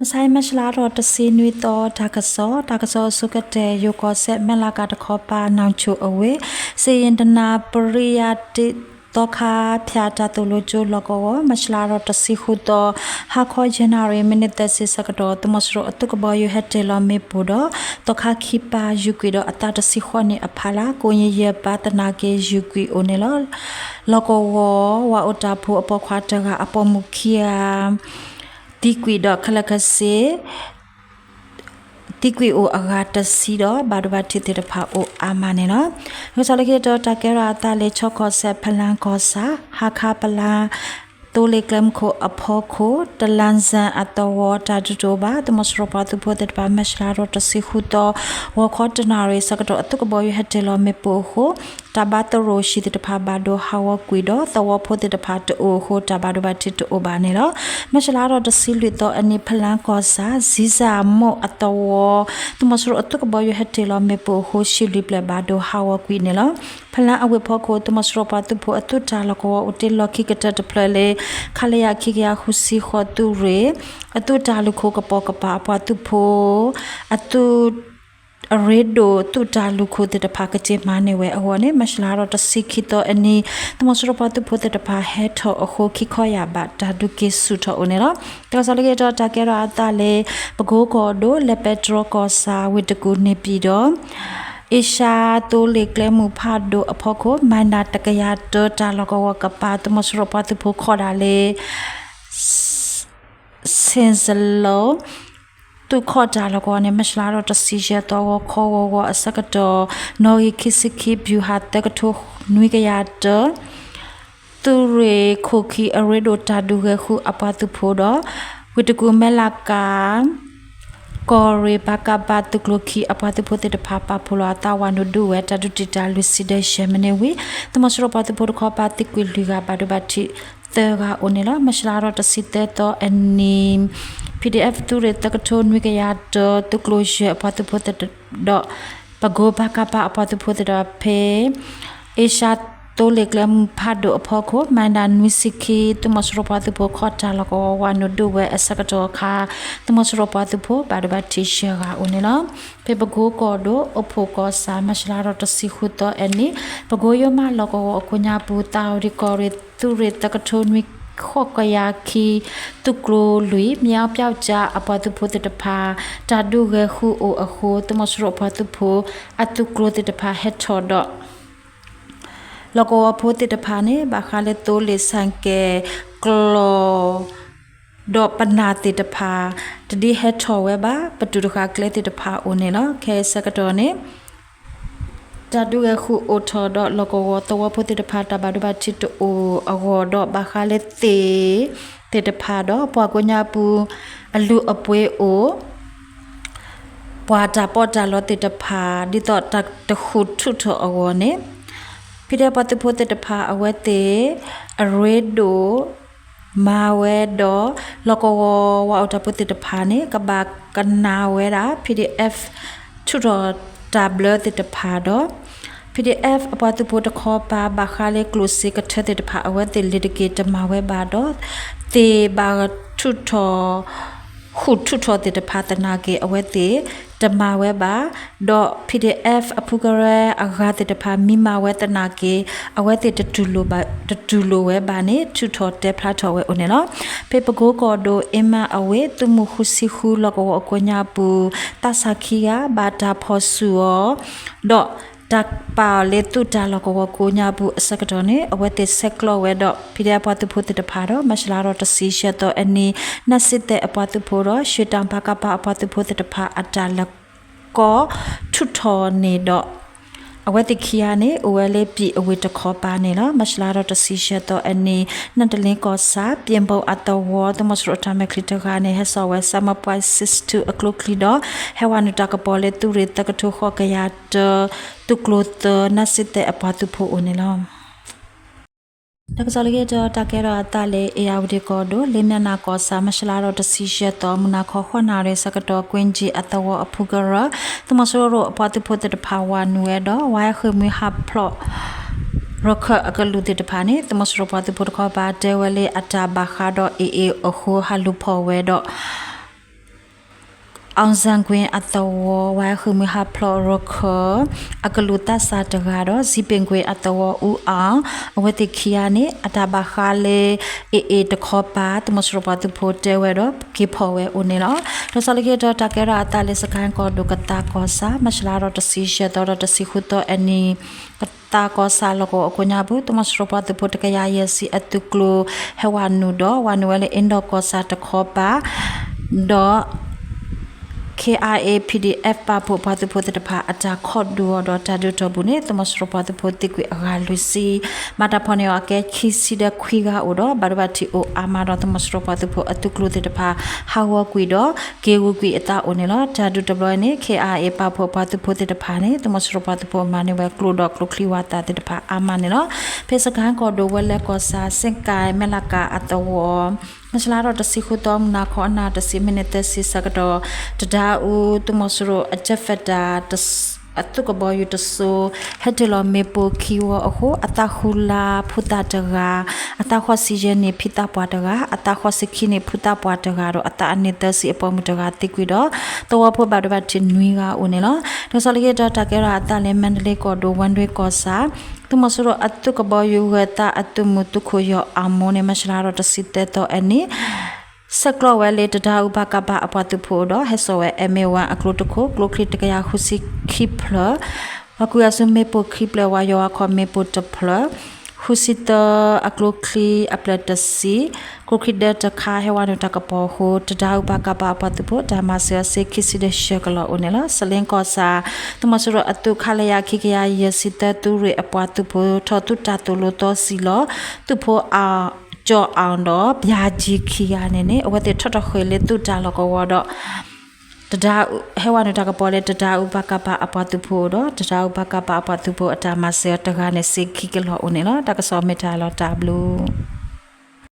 မဆါအံၤ မၢ်ၡလါထီၣ်တဆံနွံသီ တၢ်ကစီၣ်, တၢ်ကစီၣ်အဆိကတၢၢ် ယိၤကီၢ်စဲၣ် မဲၢ်လးကၤတခီပၤ နီၣ်ဆိၣ်အဝ့ၢ် စ့ယံၤတနၢ်ပရံယၤတ့ၢ် သီခါဖၠၣ်တၢ်သိၣ်လိကၠိလီၢ်ကဝီၤ မၢ်ၡလါထီၣ်တဆံဃုသီ ဟါခီယဲၢ်နၣ်ရံၣ် မံးနံးသၢဆံဆၢကတီၢ် သုးမီၤစိရိၤအသုးကဘီယူၤဟဲတ့ၢ်လီၤမ့ၣ်ပိၢ်ဒီး သီခါခံပၤယူၤကွံာ်ဒီးအသးတဆံဃိးနံၣ်အဖီလာ် ကိးယံာ်ယဲၢ်ပၤသနာ်က့ယူၤကွံာ်အိၣ်န့ၣ်လီၤ. လီၢ်ကဝီၤ ဝၤအိၣ်တၢ်ဖိအပိာ်ခွါတဂၤအပိာ်မုၣ်ခံဂၤ သံကွံာ်ဒီးခဲလၢာ်ခဲဆ့ သံကွံာ်အိၣ်အဂၤတဆံဒီး ဘၣ်ဒိဘၣ်ထံးသ့ၣ်တဖၣ်အိၣ်အါမးန့ၣ်လီၤ. လၢကစီၣ်လၢခံတတီၤ တၢ်ကဲထီၣ်အသးလၢ ခၠ့ၣ်ကီၢ်စဲၣ် ဖလါကီၢ်ဆၣ် ဟါခါပလါ သိလ့ၣ်ကျဲမုၢ်ခိၣ်အဖီခိၣ် တလါစၣ်အသဝီတၢ်ဒုးတအိၣ်ဘၣ် သုးမီၤစိရိၤပှၤသုးဖိသ့ၣ်တဖၣ် မၢ်ၡလါထီၣ်တဆံဃုသီ ဂီၤခီတနၣ်ရံၣ်ဆၢကတီၢ် အသုးကဘီယူၤဟဲတ့ၢ်လီၤမ့ၣ်ပိၢ်အဃိ တၢ်ဘါသရိာ်ဟံၣ်သ့ၣ်တဖၣ်ဘၣ်ဒိဟးဂီၤကွံာ်ဒီး သဝီဖိသ့ၣ်တဖၣ်တအိၣ်အဃိ တၢ်ဘၣ်ဒိဘၣ်ထံးတအိၣ်ဘၣ်န့ၣ်လီၤ. မၢ်ၡလါထီၣ်တဆံလွံၢ်သီအနံၤ ဖလါကီၢ်ဆၣ် စံစၣ်မိၢ်အသဝီ သုးမီၤစိရိၤအသုးကဘီယူၤဟဲတ့ၢ်လီၤမ့ၣ်ပိၢ်အဃိ ဟံၣ်လွံၢ်ဖျၢၣ်ဘၣ်ဒိဟးဂီၤကွံာ်န့ၣ်လီၤ. ဖလါအဝ့ၢ်ဖီခိၣ် သုးမီၤစိရိၤပှၤသုးဖိအသုးတၢ်လီၢ်ကဝီၤအိၣ်တ့ၢ်လီၢ်ခံကတၢၢ်တဖျၢၣ်လၢ ခလရ ခံကယၤဃုဆံဃိး သုးရ့ၣ် အသုးတၢ်လုၢ်ခိၣ်ကပိာ်ကပၤအပှၤသုးဖိ အသုး အရ့ဒိၣ်သုးတၢ်လုၢ်ခိၣ်သ့ၣ်တဖၣ် ကစ့မၤန့ၢ်ဝဲအဂီၢ်န့ၣ် မၢ်ၡလါထီၣ်တဆံခံသီအနံၤ သုးမီၤစိရိၤပှၤသုးဖိသ့ၣ်တဖၣ်ဟဲထီၣ်အဃိ ခံခီယာ်ဘးတၢ်ဒုးက့ၤဆူၣ်ထီၣ်အိၣ်န့ၣ်လီၤ. တၢ်ကစီၣ်လၢခံတတီၤ တၢ်ကဲထီၣ်အသးလၢ ပကိကီၢ်ဒိၣ် လဲၤပဲတြီကီၢ်ဆၣ် ဝ့ၢ်တကူၣ်န့ၣ်ပံၤဒီး အ့ရှါသိလ့ၣ်ကျဲမုၢ်ဖးဒိၣ်အဖီခိၣ် မၤနၣ်တကယၤတၢ တၢ်လီၢ်ကဝီၤကပၤ သုးမီၤစိရိၤပှၤသုးဖိခီၣ်ဒၣ်လၢ ဆ့ၣ်စလိၤ သုးခီၣ်တၢ်လီၢ်ကဝီၤန့ၣ် မၢ်ၡလါထီၣ်တဆံယဲၢ်သီ ဂီၤခီဂီၤဂီၤအဆၢကတီၢ် နီၣ်ဂံၢ်ခံဆံခံ ပျူၤဟၣ်သၢကထိနွံကယၤတၢ သုးရ့ၣ်ခိၣ်ခံအရ့ဒိၣ်တၢ်ဒုးဂဲၤဃုအပှၤသုးဖိဒီး ဝ့ၢ်တကူၣ်မဲၢ်လးကၤ ကီၢ်ရ့ၣ် ပကဖ သုးကျိၤခံအပှၤသုးဖိသ့ၣ်တဖၣ် ပာ်ဖှိၣ်လီၤအသးဝၤနုာ်ဒုးဝဲ တၢ်ဒုးတံာ်တာ်လွံၢ်ဆံဒီးယဲၢ်မံးနံးဝံၤ သုးမီၤစိရိၤပှၤသုးဖိတခီပၤသံကွံာ်လွံၢ်ဂၤ ဘၣ်ဒိဘၣ်ထံးသၢဂၤအိၣ်န့ၣ်လီၤ. မၢ်ၡလါထီၣ်တဆံသၢသီအနံၤ ပံၤဒံၣ်အဲၣ် သုးရ့ၣ်သၢကထိနွံကယၤတၢ သုးကျိၤယဲၢ်အပှၤသုးဖိသ့ၣ်ဒီး ပကိပကဖအပှၤသုးဖိသ့ၣ်တဖၣ်ဖဲ အ့ရှါသိလ့ၣ်ကျဲမုၢ်ဖးဒိၣ်အဖီခိၣ် မၤနၣ်နွံဆံခံ သုးမီၤစိရိၤပှၤသုးဖိခီၣ်တၢ်လီၢ်ကဝီၤဝၤနုာ်ဒုးဝဲအဆၢကတီၢ်အခါ သုးမီၤစိရိၤပှၤသုးဖိဘၣ်ဒိဘၣ်ထံးယဲၢ်ဂၤအိၣ်န့ၣ်လီၤ. ဖဲပကိကီၢ်ဒိၣ် အိၣ်ဖှိၣ်ကီၢ်ဆၣ် မၢ်ၡလါထီၣ်တဆံဃုသီအနံၤ ပကိယိမးလီၢ်ကဝီၤအကိးညါပူၤ သးဝံၤကီၢ်ရ့ၣ် သုးရ့ၣ်သၢကထိနွံ ဃိးကယၤခံ သုးကျိၤလွံၢ် မၠါပၠီကၠါအပှၤသုးဖိသ့ၣ်တဖၣ် တၢ်ဒုးဂဲၤဃုအိၣ်အဃိ သုးမီၤစိရိၤအပှၤသုးဖိ အသုးကျိၤသ့ၣ်တဖၣ်ဟဲထီၣ်ဒီး လီၢ်ကဝီၤဖိသ့ၣ်တဖၣ်န့ၣ် ဘၣ်ဃးလၢသိလ့ၣ်ဆၣ်ကဲၣ်ကျီၢ် ဒီးပနၢ်သ့ၣ်တဖၣ် တဒ်ဟဲထီၣ်ဝဲဘၣ် ပတုာ်တဃာ်ကျဲသ့ၣ်တဖၣ်အိၣ်န့ၣ်လီၤ. ခဲအံၤဆၢကတီၢ်န့ၣ် တၢ်ဒုးဂဲၤဃုအိၣ်ထီၣ်ဒီးလီၢ်ကဝီၤသဝီဖိသ့ၣ်တဖၣ် တၢ်ဘၣ်ဒိဘၣ်ထံးတအိၣ်အဂီၢ်ဒီး ဘၣ်ဃးလၢသ့ၣ်သ့ၣ်တဖၣ်ဒီး ပှၤကိးညါပူၤ အလုၢ်အပှ့ၤအိၣ် ပှၤတၢ်ပီးတၢ်လီသ့ၣ်တဖၣ် ဒ်သိးတၢ်တဃုာ်ထူးထီၣ်အဂီၢ်န့ၣ် ဖံးဒဲးပှၤသုးဖိသ့ၣ်တဖၣ်အဝဲသ့ၣ် အရ့ဒိၣ် မၤဝဲဒီး လီၢ်ကဝီၤဝၤအိၣ်တၢ်ဖိသ့ၣ်တဖၣ်န့ၣ် ကဘၣ်ကနၣ်ဝဲဒၣ် PDF ထုးထီၣ်တၢ်ဘျၢသ့ၣ်တဖၣ်ဒီး PDF အပှၤသုးဖိတခီပၤ ဘၣ်ဃးလၢကျိၣ်စ့ကထၢသ့ၣ်တဖၣ် အဝဲသ့ၣ်လ့ၤတက့ၤတမၤဝဲဘၣ်ဒီး သ့ၣ်ဘၣ်ထုးထီၣ် ဃုာ်ထူးထီၣ်သ့ၣ်တဖၣ်သနာ်က့ အဝဲသ့ၣ်တမၤဝဲဘၣ် ဒီး PDF အဖုကရၢအဂၤသ့ၣ်တဖၣ် မ့ၢ်မၤဝဲသနာ်က့ အဝဲသ့ၣ်တတူၢ်လိာ်ဝဲဘၣ်န့ၣ် ထုးထီၣ်တဲဖျါထီၣ်ဝဲအိၣ်န့ၣ်လီၤ. ဖဲပကိကီၢ်ဒိၣ် အ့မၣ်အဝ့ၢ် သုးမုၢ်ဃုဆံဃု လီၢ်ကဝီၤအကိးညါပူၤ သးစၢ်ခံဂၤ ဘၣ်တၢ်ဖီၣ်ဆူၣ်အီၤ ဒီးတၢ်ပာ်အီၤလၢသုးတၢ်လီၢ်ကဝီၤကိးညါပူၤအဆၢကတီၢ်န့ၣ် အဝဲသ့ၣ်ဆဲးကျိးဝဲဒီး ဖံးဒဲးအပှၤသုးဖိသ့ၣ်တဖၣ်ဒီး မၢ်ၡလါထီၣ်တဆံယဲၢ်သီအနံၤ နၢ်စံၣ်သဲးအပှၤသုးဖိဒီး ရွှ့ၣ်တၢ်ပကပအပှၤသုးဖိသ့ၣ်တဖၣ် အတၢ်လဲၤကီ ထုးထီၣ်န့ၢ်ဒီး အဝဲသ့ၣ်ခံဂၤန့ၣ် အိၣ်ဝဲလၢပံာ်အဝ့ၢ်တခီပၤန့ၣ်လီၤ. မၢ်ၡလါထီၣ်တဆံယဲၢ်သီအနံၤ နၣ်တလ့ကီၢ်ဆၣ် ပၠ့ဘိအသဝီ သုးမီၤစိရိၤအတၢ်မဲာ်ချံတဂၤန့ၣ် ဟဲစိာ်ဝဲ စၣ်မပှဲ six two အကျိချံဒီး ဟဲဝဲနုာ်တၢ်ကပီၤလၢသုးရ့ၣ်သၢကထိဃိးကယၤတၢ သုးကျိၤသၢ နၢ်စံၣ်သဲးအပှၤသုးဖိအိၣ်န့ၣ်လီၤ. တၢ်ကစီၣ်လၢခံတတီၤ တၢ်ကဲထီၣ်အသးလၢ အ့ၣ်ယၣ်ဝတံၣ်ကီၢ်ဒိၣ် လ့ၣ်မၠဲၣ်နၣ်ကီၢ်ဆၣ် မၢ်ၡလါထီၣ်တဆံယဲၢ်သီ မုၢ်နၤခီ ဃိးနၣ်ရံၣ်ဆၢကတီၢ် ကွ့ၣ်ကၠံၣ်အသဝီအဖုကရၢ သုးမီၤစိရိၤအပှၤသုးဖိသ့ၣ်တဖၣ် ဝၤနုာ်ဝဲဒီး ဝၤဟဲဃ့ၢ်မှံဟးဖျိး ရခၢၣ်အကလူးသ့ၣ်တဖၣ်န့ၣ် သုးမီၤစိရိၤပှၤသုးဖိတခီပၤ တဲဝဲလၢအတၢ်ဘၣ်ဃးဒီး အ့ၣ်အ့ၣ်အဃိ ဟးလူၤဖီၣ်ဝဲဒီး အောင်ဆန်းကွင်း အသဝီ ဝဲဃုာ်မှံဟးဖျိးရခၢၣ် အကလူးသးစၢ်တဂၤဒီး စံးပင်ကွင်း အသဝီ ဦးအောင် အဝဲသ့ၣ်ခံဂၤန့ၣ် အတၢ်ဘၣ်ဃးလၢ အ့ၣ်အ့ၣ် တခီပၤ သုးမီၤစိရိၤပှၤသုးဖိတဲဝဲဒီး က့ၤဖီၣ်ဝဲအိၣ်န့ၣ်လီၤ. ဒီးစီၤလက့ဒီးတၢ်ကဲထီၣ်အသးလၢ စကဲၣ်ကီၢ်ဒိၣ်ကသးကီၢ်ဆၣ် မၢ်ၡလါဒီးတဆံယဲၢ်သီဒီး တဆံဃုသီအနံၤ ကသးကီၢ်ဆၣ်လီၢ်ကဝီၤအကိးညါပူၤ သုးမီၤစိရိၤပှၤသုးဖိတကယၤယဲၢ်ဆံအသုးကျိၤ ဟဲဝဲနုာ်ဒီး ဝဲနုာ်ဝဲလၢအ့ၣ်ဒီးကီၢ်ဆၣ်တခီပၤ ဒီး KIA PDF ပာ်ဖှိၣ်ပှၤသုးဖိသ့ၣ်တဖၣ် အတၢ်ခိးဒုးအီၤဒီးတၢ်ဒုးတီၢ်ပူၤန့ၣ် သုးမီၤစိရိၤပှၤသုးဖိသံကွံာ်အဂၤလွံၢ်ဆံ, မၤတၢ်ဖီၣ်န့ၢ်အီၤအကဲ ခံဆံဒီးခွံဂၤအိၣ်ဒီး ဘၣ်ဒိဘၣ်ထံးအိၣ်အါမးဒီး သုးမီၤစိရိၤပှၤသုးဖိအသုးကျိၤသ့ၣ်တဖၣ် ဟးဂီၤကွံာ်ဒီး က့ၤဂုာ်ကွံာ်အသးအိၣ်န့ၣ်လီၤ. တၢ်ဒုးတဘျီအံၤန့ၣ် KIA ပာ်ဖှိၣ်ပှၤသုးဖိသ့ၣ်တဖၣ်န့ၣ် သုးမီၤစိရိၤပှၤသုးဖိမၤန့ၢ်ဝဲကျိဒီးကျိချံဝးသးသ့ၣ်တဖၣ်အါမးန့ၣ်လီၤ. ဖဲစကဲၣ်ကီၢ်ဒိၣ်ဝဲလဲၣ်ကီၢ်ဆၣ် စ့ၣ်ကၣ်မဲၣ်လးကၤအသဝီ မၢ်ၡလါဒီးတဆံဃုသီ မုၢ်နၤခီအနၣ်တဆံ မံးနံးသၢဆံဆၢကတီၢ် တဒါအူ သုးမီၤစိရိၤအ jet fighter အသုးကဘီယူၤတစိၤ ဟဲတ့ၢ်လီၤမ့ၣ်ပိၢ်ခံဝီအဃိ အသးဃုလါဖိသၣ်တဂၤ, အသးဃိးဆံယဲၢ်နံၣ်ဖံသးပှၢ်တဂၤ, အသးဃိးဆံခံနံၣ်ဖုသးပှၢ်တဂၤဒီး အသးအနံၣ်သၢဆံအပိာ်မုၣ်တဂၤသံကွံာ်ဒီး သဝီဖိဘၣ်ဒိဘၣ်ထံးနွံဂၤအိၣ်န့ၣ်လီၤ. ဒီးစီၤလက့ဒီးတၢ်ကဲထီၣ်အသးလၢမါဒလ့ကီၢ်ဒိၣ် ဝၣ်ဒွဲကီၢ်ဆၣ် သုးမီၤစိရိၤအသုးကဘီယူၤဂၢၤသးအသုးမုၢ်သုးခိၣ်ယီၤအမိၢ်န့ၣ် မၢ်ၡလါဒီးတဆံသၢသီအနံၤ ဆဲးကျိးဝဲလၢတဒါအူ ပကဖ အပှၤသုးဖိအိၣ်ဒီး ဟဲစိာ်ဝဲ MA one အကျိတခိၣ် ကျိချံတကယၤဃုဆံခံဖျၢၣ်, ပှၤကွံာ်အစုမ့ၣ်ပိၢ်ခံဖျၢၣ် ပှၤယီၤဝါခီမ့ၣ်ပိၢ်တဖျၢၣ်, ဃုဆံသၢအကျိချံအဖျၢၣ်တဆံ, ကျိချံဒၢတခါဟဲဝဲနုာ်တၢ်ကပီၤအဃိ တဒါအူ ပကဖ အပှၤသုးဖိ တၢ်မၤစၢၤအီၤစ့ခံဆံဒီးယဲၢ်ကလီၤအိၣ်န့ၣ်လီၤ. စလ့ကီၢ်ဆၣ် သုးမီၤစိရိၤအသုး ခလရ ခံကယၤယဲၢ်ဆံသၢ သုးရ့ၣ်အပှၤသုးဖိ ထီၣ်သုးတၢ်သိၣ်လိသီစံလီၤ သုးဖိ ကၠီၤအီၣ်ဒီး ပၠးကၠံခံဂၤန့ၣ်န့ၣ် အဝဲသ့ၣ်ထီၣ်တဃ့ၢ်လၢသုးတၢ်လီၢ်ကဝီၤဒီး တဒါအူ ဟဲဝဲနုာ်တၢ်ကပီၤလၢ တဒါအူ ပကဖ အပှၤသုးဖိအိၣ်ဒီး တဒါအူ ပကဖ အပှၤသုးဖိအတၢ်မၤစၢၤတဂၤန့ၣ် စ့ခံကလီၤအိၣ်န့ၣ်လီၤ. တၢ်ကစီၣ်မ့ၢ်တၢ်လီၤတၢ်ဘျုး